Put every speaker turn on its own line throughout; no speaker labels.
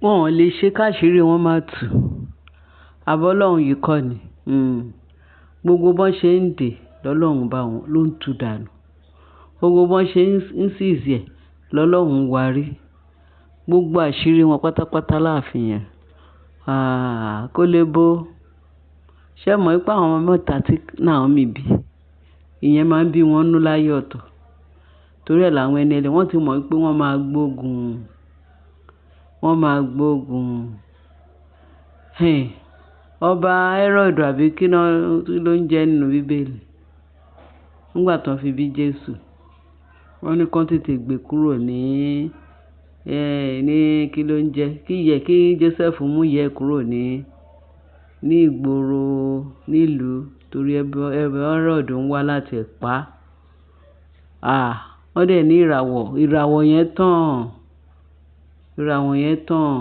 Wọn ò lè ṣe káṣírí wọn máa tù. Àbọ́ Ọlọ́run yìí kọ́ ni. Gbogbo bọ́n ṣe ń dè lọ́lọ́run bá wọn ló ń tú dànù. Gbogbo bọ́n ṣe ń seize ẹ̀ lọ́lọ́run wá rí. Gbogbo àṣírí wọn pátápátá láàfin yẹn. Ah, kó lè bó. Ṣé ẹ mọ̀ pé àwọn ọmọ mẹ́ta tí Naomi bí, ìyẹn máa ń bí wọn nú láyé ọ̀tọ̀. Torí ẹ̀ làwọn ẹni ẹlẹ́ wọ́n ti mọ̀ pé wọ́n máa gbógun. Wọ́n máa gbógun. Ọba Herod àbí kí ló ń jẹ́ nínú bíbélì. Nígbà tó fi bí Jésù, wọ́n ní kí wọ́n tètè gbé kúrò ní kí ló ń jẹ́? Kí yẹ kí Joseph mú ìyá ẹ̀ kúrò ní ìgboro nílùú torí Herod ń wá láti pa. Ah, wọ́n dẹ̀ ní ìràwọ̀, ìràwọ̀ yẹn tàn. Ìràwọ̀ yẹn tàn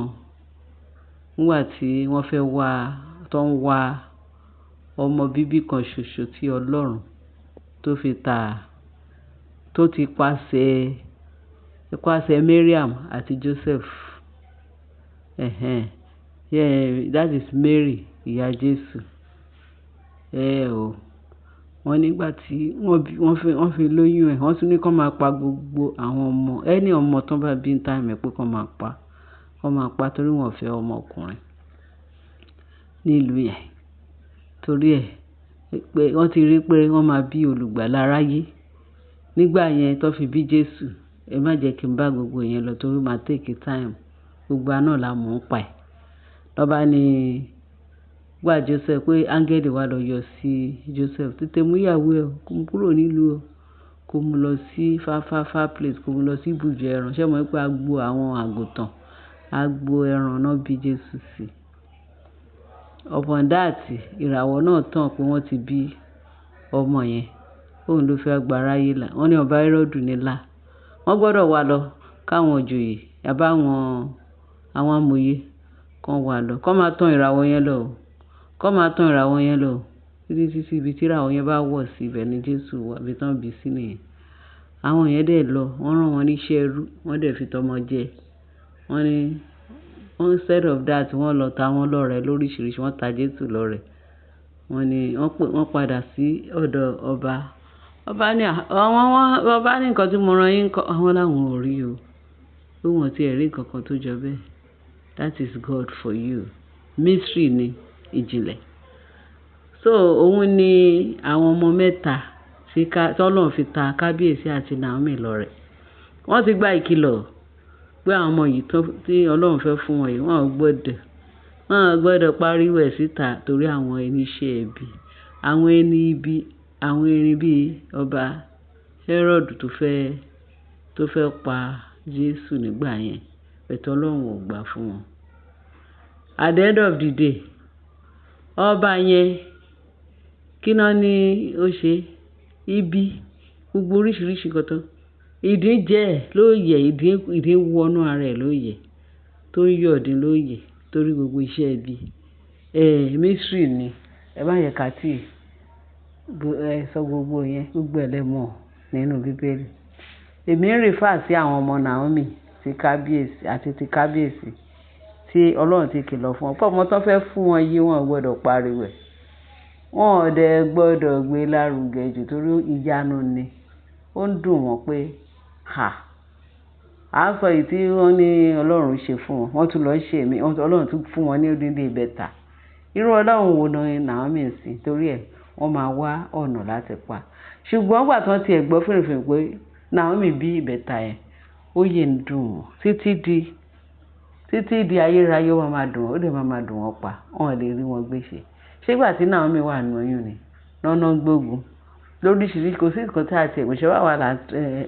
nígbà tí wọ́n fẹ́ wá, tó ń wá ọmọ bíbí kan ṣoṣo tí Ọlọ́run tó fi ta, tó ti pàṣẹ Mariam àti Joseph. Ẹ̀hẹn. Yeah, that is Mary, ìyá Jésù. Ẹ o. Wọ́n nígbà tí wọ́n bí, wọ́n fi lóyún ẹ̀, wọ́n tún ní kí wọ́n máa pa gbogbo àwọn ọmọ, ẹni ọmọ tó bá bí ní time ẹ̀ pé kí wọ́n máa pa. Kí wọ́n máa pa torí wọ́n ò fẹ́ ọmọkùnrin ní ìlú yẹn. Torí ẹ pé wọ́n ti rí pé wọ́n máa bí olùgbàlà aráyé. Nígbà yẹn tó fi bí Jésù, ẹ má jẹ́ kí n bá gbogbo ìyẹn lọ torí ó máa take time. Gbogbo wa náà la mọ̀ ń pa ẹ̀. Lọ́ bá ní gbà Joseph pé áńgẹ́lì wá lọ yọ sí Joseph. Tètè mú ìyàwó ẹ kó mú kúrò nílùú o. Kó mú lọ sí far far far place, kó mú lọ sí ibùjọ ẹran. Ṣé ẹ mọ̀ pé agbo àwọn àgùntàn, agbo ẹran náà bí Jésù sí. Upon that, ìràwọ̀ náà tàn pé wọ́n ti bí ọmọ yẹn. Òun ló fẹ́ gba aráyé là. Wọ́n ní ọba Herod ní là. Wọ́n gbọdọ̀ wá lọ káwọn ìjòyè àbá àwọn amòye kan wá lọ. Kọ́ máa tan ìràwọ̀ yẹn lọ o. Kọ́ máa tan ìràwọ̀ yẹn lọ o. Títí títí ibi tí ìràwọ̀ yẹn bá wọ̀ sí ibẹ̀ ni Jésù wà, ibi tí wọ́n bí sí nìyẹn. Àwọn yẹn dẹ̀ lọ, wọ́n rán wọn níṣẹ́ ẹrú, wọ́n dẹ̀ fi tọmọ jẹ. Wọ́n ní instead of that, wọ́n lọ ta wọ́n lọ́rẹ lóríṣiríṣi, wọ́n ta Jésù lọ́rẹ. Wọ́n ní wọ́n pé wọ́n padà sí ọ̀dọ̀ ọba. Ọba ní àwọn wọ́n, ọba ní nǹkan tí mo rán yín kọ́, àwọn làwọn ò rí o. Pé wọ́n ti ẹ̀ rí nǹkan kan tó jọ bẹ́ẹ̀. That is God for you. Mystery ni ìjìnlẹ̀. So òun ni àwọn ọmọ mẹ́ta tí Ọlọ́run fi ta Kábíyèsí àti Naomi lọ́rẹ. Wọ́n ti gba ìkìlọ̀ pé àwọn ọmọ yìí tó, tí Ọlọ́run fẹ́ fún wọn yìí, wọ́n ò gbọdọ̀ pariwo ẹ̀ síta torí àwọn ẹni iṣẹ́ ibi, àwọn ẹni ibi, àwọn ẹni bí ọba Herod tó fẹ́ pa Jésù nígbà yẹn. But Ọlọ́run ò gbà fún wọn. At the end of the day, ọba yẹn kí náà ní ó ṣe? Ibi, gbogbo oríṣiríṣi nǹkan tó ìdin jẹ ẹ́ ló yẹ, ìdin wọnú ara ẹ̀ ló yẹ, tó ń yọ̀ ìdin ló yẹ torí gbogbo iṣẹ́ ibi. Mystery ni. Ẹ má yẹ ká tí ẹ sọ gbogbo yẹn, gbogbo ẹ lẹ mọ̀ nínú bíbélì. Èmi ń refer sí àwọn ọmọ Naomi tí Kábíyèsí àti ti Kábíyèsí tí Ọlọ́run ti kìlọ̀ fún wọn. Pé ọmọ tó fẹ́ fún wọn yìí wọ́n ò gbọdọ̀ pariwo ẹ̀. Wọn ò dẹ̀ gbọdọ̀ gbé lárugẹ jù torí ìyanu ni. Ó ń dùn wọ́n pé, "hà! À ń sọ èyí tí wọ́n ní Ọlọ́run ṣe fún wọn." Wọ́n tún lọ ṣe èmi, Ọlọ́run tún fún wọn ní odindi ìbẹta. Irú Ọlọ́run wo ni Naomi ń sìn? Torí ẹ, wọ́n máa wá ọ̀nà láti pa. Ṣùgbọ́n ìgbà tí wọ́n ti ẹ̀ gbọ́ fìrìfìrì pé Naomi bí ìbẹta yẹn, ó yè ń dùn wọ́n títí di ayérayé ó máa ma dùn wọ́n, ó dẹ̀ máa ma dùn wọ́n pa. Wọn ò lè rí wọn gbé ṣe. Ṣé ìgbà tí Naomi wà nínú oyún ni? Lọ́nà gbógun lóríṣiríṣi, kò sí nǹkan tí a ti ẹ̀ mọ̀ ṣe wà wà lá,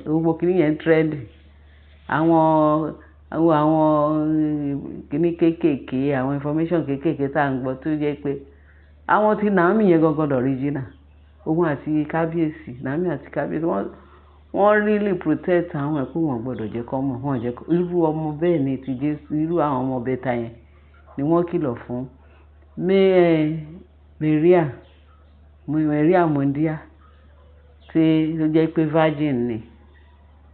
gbogbo kíní yẹn trend. Àwọn kíní kéékèèké, àwọn information kéékèèké tí à ń gbọ́ tó jẹ́ pé àwọn tí Naomi yẹn gangan original. Òun àti Kábíyèsí, Naomi àti Kábíyèsí wọ́n really protect àwọn ẹ̀ pé wọ́n gbọdọ̀ jẹ́ kó mọ̀, wọ́n jẹ́ kó irú ọmọ bẹ́ẹ̀ ni ti Jésù, irú àwọn ọmọ ìbẹta yẹn ni wọ́n kìlọ̀ fún. Maria, Maria Wúńdíá tí ó jẹ́ pé virgin ni.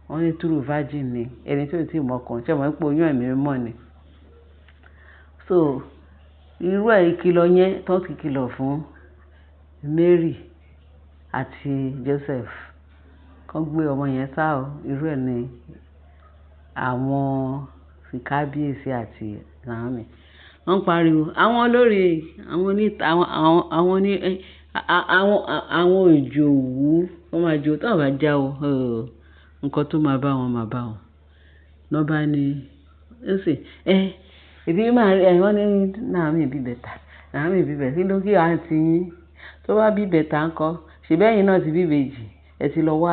Wọ́n ní true virgin ni. Ẹni tí ò tí ì mọ ọkùnrin. Ṣé ẹ mọ̀ pé oyún ẹ̀mí mímọ́ ni? So irú ẹ̀ ìkìlọ̀ yẹn tó ti kìlọ̀ fún Mary àti Joseph kán gbé ọmọ yẹn sá o. Irú ẹ̀ ni àwọn ti kábíyèsí àti Naomi. Wọ́n ń pariwo àwọn olórí, àwọn oní, àwọn, àwọn, àwọn oní, àwọn, àwọn òjòwú, wọ́n máa jó tí wọ́n bá jáwọ́, nǹkan tó máa bá wọn máa bá wọn. Lọ́ bá ní, ó sì, ẹbí máa rí, wọ́n ní Naomi bí ìbẹta, Naomi bí ìbẹta, kí ló kí àǹtí yín tó bá bí ìbẹta ńkọ́? Ṣèbí ẹ̀yin náà ti bí ìbejì, ẹ ti lọ wá,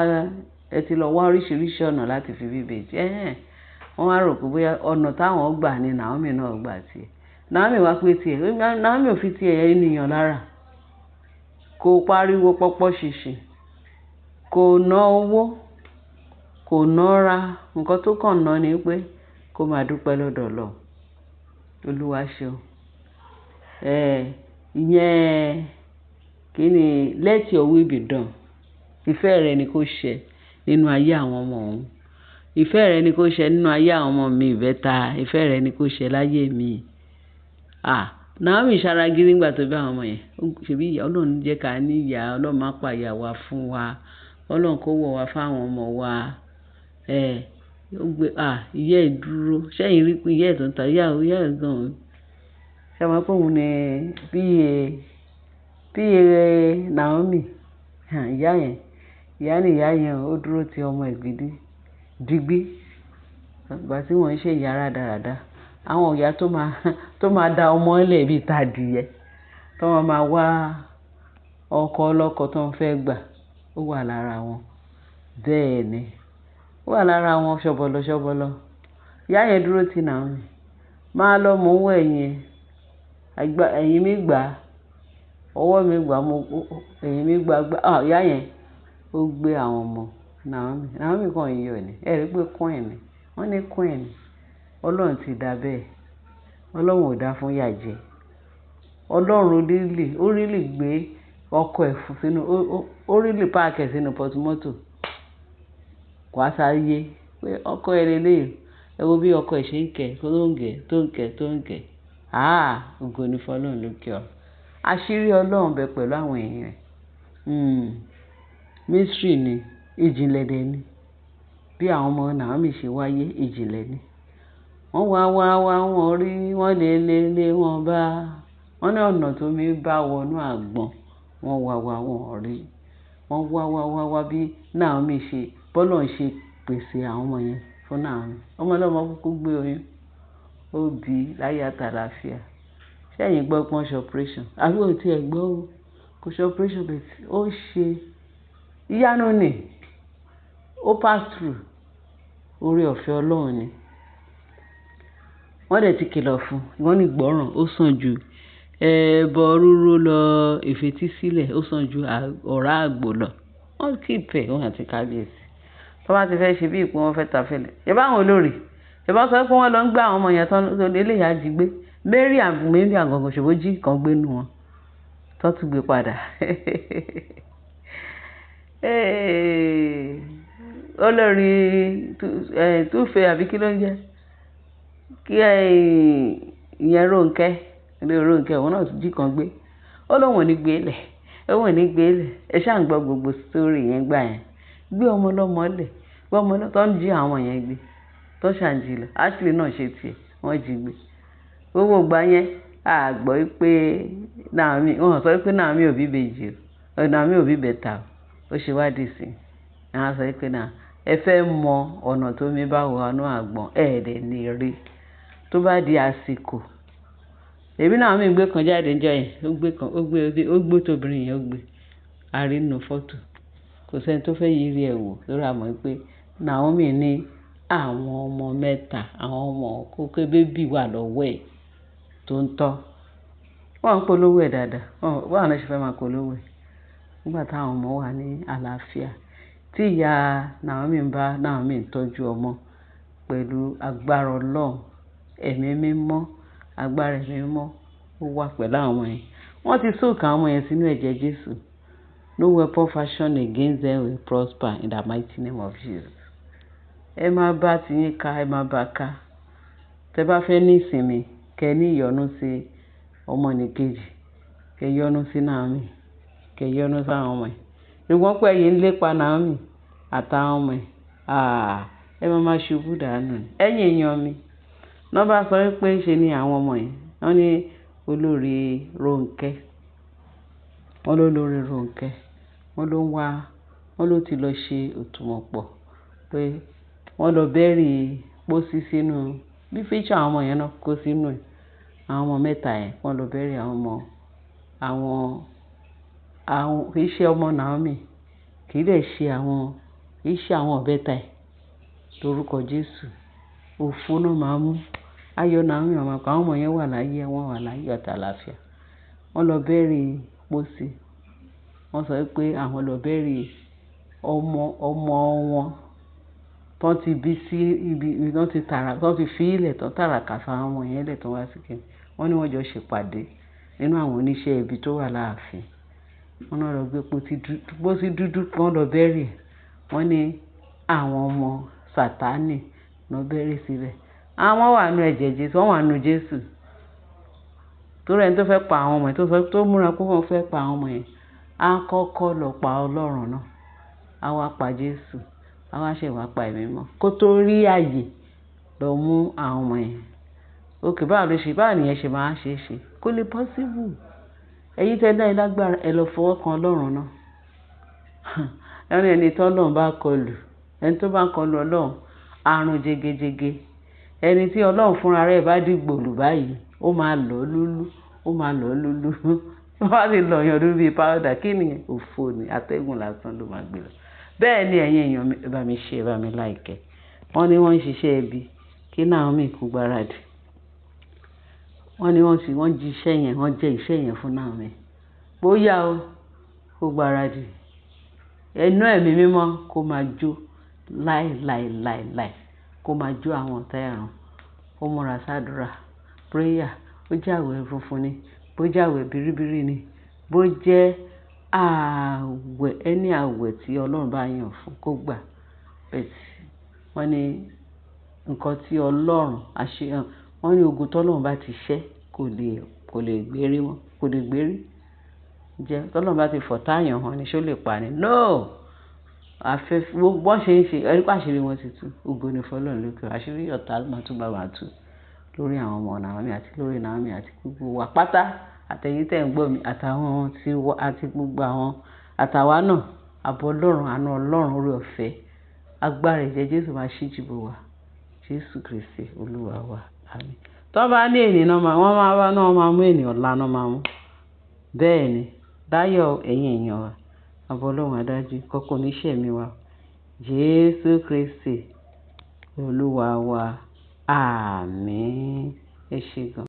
ẹ ti lọ wá oríṣiríṣi ọ̀nà láti fi bí ìbejì. Ẹ̀hẹn. Wọ́n wá rò pé bóyá ọ̀nà táwọn gbà ni Naomi náà gbà tiẹ̀. Naomi wá pé tiẹ̀, Naomi ò fi tiẹ̀ ènìyàn lára. Kò pariwo pọpọ ṣìṣì, kò ná owó, kò ná ra. Nǹkan tó kàn ná ni pé kó máa dúpẹ́ lọ́dọ̀ Ọlọ́run. Olúwa ṣeun. Ìyẹn kí ni let your will be done. Ìfẹ́ rẹ ni kó ṣẹ nínú ayé àwọn ọmọ òun. Ìfẹ́ rẹ ni kó ṣẹ nínú ayé àwọn ọmọ mi ìbẹta. Ìfẹ́ rẹ ni kó ṣẹ láyé mi. À, Naomi ṣara gírí nígbà tó bí àwọn ọmọ yẹn. Ṣèbí ìyá Ọlọ́run jẹ́ ká ní ìyá, Ọlọ́run má pa ìyà wa fún wa. Ọlọ́run kó wọ̀ wá fún àwọn ọmọ wa. Ó gbé, à, ìyá ẹ̀ dúró. Ṣé ẹ̀yin rí pé ìyá ẹ̀ tó ń ta ìyá, ìyá ẹ̀ gan. Ṣé ẹ mọ̀ pé òun ni PA, PA Naomi? Ìyá yẹn, ìyá ni ìyá yẹn ó dúró ti ọmọ ẹ̀ gidi, digbí. Ìgbà tí wọ́n ń ṣe ìyá rádaràda. Àwọn ìyá tó máa da ọmọ lẹ̀ bí i adìyẹ, tó máa máa wá ọkọ ọlọ́kọ tó ń fẹ́ gbà. Ó wà lára wọn. Bẹ́ẹ̀ ni. Ó wà lára wọn ṣọ̀bọ̀lọ̀ ṣọ̀bọ̀lọ̀. Ìyá yẹn dúró ti Naomi. Máa lọ mò ń wọ ẹ̀yìn ẹ. Ẹ̀yìn mi gbà. Ọwọ́ mi gbà, mo, ẹ̀yìn mi gbà gbà. Ah, ìyá yẹn ó gbé àwọn ọmọ Naomi. Naomi kàn ń yọ̀ ni. Ẹ rí pé queen ni. Wọ́n ní queen ni. Ọlọ́run ti dá bẹ́ẹ̀. Ọlọ́run ò dá fún ìyà jẹ. Ọlọ́run really, ó really gbé ọkọ ẹ̀ fún sínú, ó really park ẹ̀ sínú pọtumọ́tò. Wá sáyé pé ọkọ ẹ lélẹ̀. Ẹ wo bí ọkọ ẹ̀ ṣe ń kẹ́, tó ń gẹ̀, tó ń kẹ́, tó ń gẹ̀. Ah, ògo ni fún Ọlọ́run lókè ọ̀run. Àṣírí Ọlọ́run bẹ pẹ̀lú àwọn èèyàn ẹ̀. Mystery ni, ìjìnlẹ̀ dẹ̀ ni. Bí àwọn ọmọ Naomi ṣe wáyé, ìjìnlẹ̀ ni. Wọ́n wá wá wá, wọ́n rí, wọ́n lé lé lé, wọ́n bá. Wọ́n ní ọ̀nà tó mi bá wọnú àgbọn, wọ́n wá wá, wọ́n rí. Wọ́n wá wá wá wá bí Naomi ṣe, bọ́lọ́run ṣe pèsè àwọn ọmọ yẹn fún Naomi. Ọmọ ọlọ́mọ kúkú gbé oyún, ó bí láyọ̀ àti àlàáfíà. Ṣé ẹ̀yin gbọ́ pé wọ́n ṣe operation? Àbí o tí ẹ gbọ́ o? Kò ṣe operation but ó ṣe ìyanu ni. Ó pass through. Oore ọ̀fẹ́ Ọlọ́run ni. Wọ́n dẹ̀ ti kìlọ̀ fún un. Wọ́n ní ìgbọ́ràn ó sàn ju ẹbọ rúrú lọ, ìfetísílẹ̀ ó sàn ju ọ̀rá àgbò lọ. Wọ́n keep ẹ̀, wọ́n àti kábíyèsí. Tí wọ́n bá ti fẹ́ ṣe bí i pé wọ́n fẹ́ ta fẹ́lẹ̀. Ṣé bá àwọn olórí? Ṣé bá sọ pé wọ́n lọ ń gbé àwọn ọmọ yẹn tán eléyìí á jí gbé. Mary and Mary and gangan ṣèbó jí kan gbé nínú wọn. Tán tún gbé padà. Hey, olórí Túfẹ̀ àbí kí ló ń jẹ́? Kí ìyẹn Rónkẹ́, ilé Rónkẹ́, òun náà tún jí kan gbé. Ó lóun ò ní gbé lẹ̀, òun ò ní gbé lẹ̀. Ẹ ṣá ń gbọ́ gbogbo story yẹn gbà yẹn. Gbé ọmọ lọ́mọ lẹ̀, gbé ọmọ lọ́, tó ń jí àwọn yẹn gbé, tó ṣà ń jí lọ. Ashley náà ṣe tiẹ̀, wọ́n jí gbé. Gbogbo ìgbà yẹn, a gbọ́ pé Naomi, wọ́n sọ pé Naomi ò bí ìbejì o, Naomi ò bí ìbẹta o. Ó ṣe wá dì sí. Wọ́n á sọ pé náà, ẹ fẹ́ mọ ọ̀nà tó mi bá wọ inú àgbọn, ẹ dẹ̀ ní rí. Tó bá di àsìkò. Èmi Naomi gbé kan jáde níjọ́ yẹn, ó gbé kan, ó gbé tóbìnrin yẹn ó gbé. A rí nínú fọ́tò. Kò sí ẹni tó fẹ́ yiri ẹ̀ wò torí a mọ̀ pé Naomi ní àwọn ọmọ mẹ́ta, àwọn ọmọ kókó baby wà lọ́wọ́ ẹ̀ tó ń tọ́. Wọ́n ń polówó ẹ̀ dáadáa. Wọ́n, báwo ni wọ́n ṣe fẹ́ máa polówó ẹ̀? Nígbà táwọn ọmọ wà ní àlàáfíà. Tí ìyá Naomi ń bá Naomi ń tọ́jú ọmọ pẹ̀lú agbára Ọlọ́run, ẹ̀mí mímọ́, agbára ẹ̀mí mímọ́ ó wà pẹ̀lú àwọn ọmọ yẹn. Wọ́n ti soak àwọn ọmọ yẹn sínú ẹ̀jẹ̀ Jésù. No weapon fashioned against them will prosper in the mighty name of Jesus. Ẹ máa bá ti yín ká, ẹ máa bá ká. Tẹ bá fẹ́ ní ìsinmi, Kẹ ní ìyọ́nú sí ọmọnìkejì, kẹ yọ́nú sí Naomi, kẹ yọ́nú sí àwọn ọmọ ẹ̀. Ṣùgbọ́n pé ẹ̀yin ń lépa Naomi àtàwọn ọmọ ẹ̀, àh! Ẹ máa ma ṣubú dànù ni. Ẹ̀yin èèyàn mi, ná bá sọ wípé ṣe ni àwọn ọmọ yẹn, wọ́n ní olórí Ronke, wọ́n ló lórí Ronke, wọ́n ló ń wá, wọ́n ló ti lọ ṣe òtúmọ̀pọ̀ pé wọ́n lọ bury pósí sínú, bí picture àwọn ọmọ yẹn náà kó sínú ẹ̀. Àwọn ọmọ mẹ́ta yẹn, wọ́n lọ bury àwọn ọmọ, àwọn, àwọn, kì í ṣe ọmọ Naomi, kì í dẹ̀ ṣe àwọn, kì í ṣe àwọn ìbẹta ẹ̀ lórúkọ Jésù. Òfo náà máa mú. Ayọ̀ Naomi máa pa àwọn ọmọ yẹn wà láyé, wọ́n wà láyé àti àlàáfíà. Wọ́n lọ bury pósí. Wọ́n sọ wípé àwọn lọ bury ọmọ, ọmọ wọn tó ti bí sí ibi, tó ti tàrà, tó ti fi ilẹ̀ tó tàrà kà fún àwọn ọmọ yẹn lẹ̀ tó wá sí kíni. Wọ́n ní wọ́n jọ ṣèpàdé nínú àwọn oníṣẹ́ ibi tó wà láàfin. Wọ́n náà lọ gbé pósí dúdú, wọ́n lọ bury ẹ̀. Wọ́n ní àwọn ọmọ Sátánì lọ bury síbẹ̀. Àwọn wà nínú ẹ̀jẹ̀ Jésù, wọ́n wà nínú Jésù. Torí ẹni tó fẹ́ pa àwọn ọmọ yẹn, tó sọ, tó múra pé wọ́n fẹ́ pa àwọn ọmọ yẹn, á kọ́kọ́ lọ pa Ọlọ́run náà. Á wá pa Jésù, á wá ṣẹ̀ wá pa ẹ̀mí mọ́. Kó tó rí ààyè lọ mú àwọn ọmọ yẹn. Okay, báwo ló ṣe, báwo nìyẹn ṣe máa ṣe é ṣe? Kò lè possible. Ẹ̀yin tẹ́ dá ẹ lágbára, ẹ lọ fọwọ́ kan Ọlọ́run náà. Wọ́n ní ẹni tí Ọlọ́run bá kọlù, ẹni tó bá kọlù Ọlọ́run, àrùn jẹgẹjẹgẹ. Ẹni tí Ọlọ́run fúnra rẹ̀ bá dìgbòlù báyìí, ó máa lọ lúlú, ó máa lọ lúlú. Wọ́n bá sì lọ yan lórí bíi powder, kí ni òfo ni, atẹ́gùn lásán ló máa gbé lọ. Bẹ́ẹ̀ ni ẹ̀yin èèyàn mi, ẹ bá mi share, ẹ bá mi like ẹ. Wọ́n ní wọ́n ń ṣiṣẹ́ ibi kí Naomi kó gbáradì. Wọ́n ní wọ́n ti, wọ́n jí iṣẹ́ yẹn, wọ́n jẹ́ iṣẹ́ yẹn fún Naomi. Bóyá o, kó gbáradì. Ẹnu ẹ̀mí mímọ́ kó máa jó láì, láì, láì, láì. Kó máa jó àwọn ọ̀tá ẹ̀rùn. Kó múra sádúrà, prayer. Bó jẹ́ àwẹ̀ funfun ni, bó jẹ́ àwẹ̀ bìrìbìrì ni, bó jẹ́ àwẹ̀, ẹni àwẹ̀ tí Ọlọ́run bá yàn fún kó gbà. But wọ́n ní nǹkan tí Ọlọ́run a ṣe, wọ́n ní ogun tí Ọlọ́run bá ti ṣẹ́ kò lè, kò lè gbérí mọ́, kò lè gbérí. Jẹ́ tí Ọlọ́run bá ti fọ̀tá yàn hàn ni ṣé ó lè pa ni? No! Afẹ́fẹ́, bó ṣe ń ṣe, ẹ rí pé àṣírí wọn ti tú. Ògo ni fún Ọlọ́run lókè. Àṣírí ọ̀tá máa tún bá wa tú lórí àwọn ọmọ Naomi àti lórí Naomi àti gbogbo wa pátá. Àtẹ̀yin tí ẹ̀ ń gbọ́ mi àtàwọn tí wá, àti gbogbo àwọn àtàwa náà. Àbọ̀ Ọlọ́run, àánú Ọlọ́run, oore ọ̀fẹ́, agbára ẹ̀jẹ̀ Jésù máa ṣíji bò wá. Jésù Kristi Olúwa wa. Àmín. Tí wọ́n bá ní ènìyàn náà máa, wọ́n máa wá náà máa mú ènìyàn ọ̀la náà máa mú. Bẹ́ẹ̀ ni. Láyọ̀ ẹ̀yin èèyàn wa. Àbọ̀ Ọlọ́run adájú, kọ́kọ́ oníṣẹ́ mi wa. Jésù Kristi Olúwa wa. Àmín. Ẹ ṣé gan.